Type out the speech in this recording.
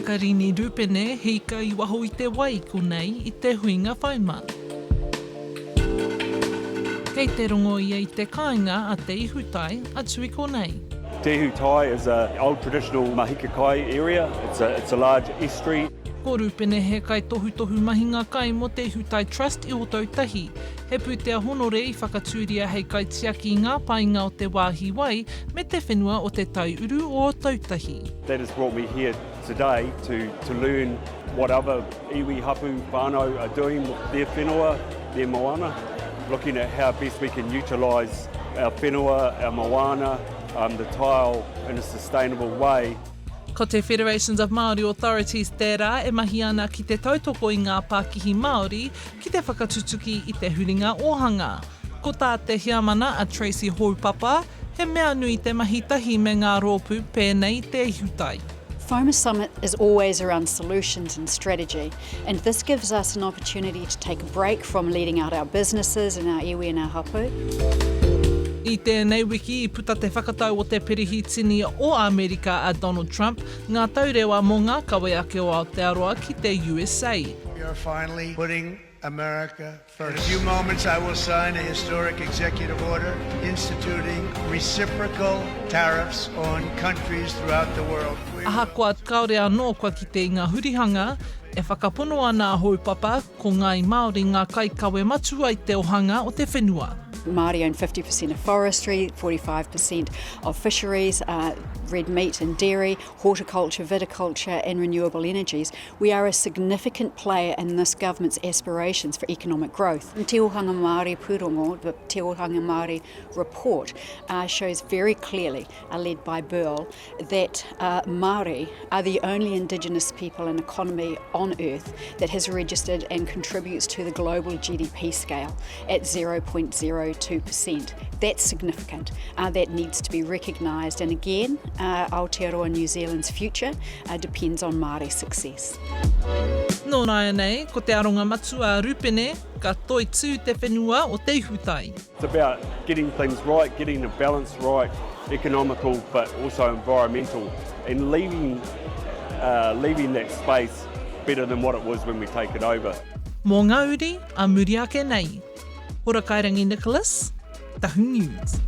Makarini Rupene, he ika i waho i te wai konei i te huinga whaima. Kei te rongo ia i te kāinga a Te Ihutai atu i konei. Te Ihutai is a old traditional mahika kai area, it's a, it's a large estuary. Ko Rupene he kaitohutohu mahinga kai mō Te Ihutai Trust i Ōtautahi. He pūtea honore i whakatūria hei kaitiaki i ngā painga o te wāhi wai me te whenua o te taiuru o Ōtautahi. That has brought me here today to, to learn what other iwi, hapu, whānau are doing with their whenua, their moana, looking at how best we can utilise our whenua, our moana, um, the tile in a sustainable way. Ko te Federations of Māori Authorities tērā e mahi ana ki te tautoko i ngā pākihi Māori ki te whakatutuki i te huringa ōhanga. Ko tā te heamana a Tracey Houpapa, he mea nui te mahi tahi me ngā rōpū pēnei i te Ihutai. FOMA Summit is always around solutions and strategy, and this gives us an opportunity to take a break from leading out our businesses and our iwi and our hapu. I tēnei wiki i puta te whakatau o te Perehitini o Amerika a Donald Trump ngā taurewa mō ngā kawe ake o Aotearoa ki te USA. We are finally putting America first. In a few moments I will sign a historic executive order instituting reciprocal tariffs on countries throughout the world. Ahakoa kāore anō kua kite i ngā hurihanga, e whakapono ana a Houpapa ko Ngāi Māori ngā kaikawe matua i te ohanga o te whenua. Māori own 50% of forestry, 45% of fisheries, uh, red meat and dairy, horticulture, viticulture and renewable energies. We are a significant player in this government's aspirations for economic growth. Te Ohanga Māori Pūrongo, the Te Ohanga Māori report, uh, shows very clearly, uh, led by Burl, that uh, Māori are the only indigenous people and economy on earth that has registered and contributes to the global GDP scale at 0.02%. That's significant. Uh, that needs to be recognised. And again, uh, Aotearoa New Zealand's future uh, depends on Māori success. Nō nāianei, ko te aronga matua a Rupene, ka toitū te whenua o Te Ihutai. It's about getting things right, getting the balance right, economical but also environmental, and leaving, uh, leaving that space better than what it was when we take it over. Mō ngā uri a muri ake nei. Horakairangi Nicholas, Tahu News.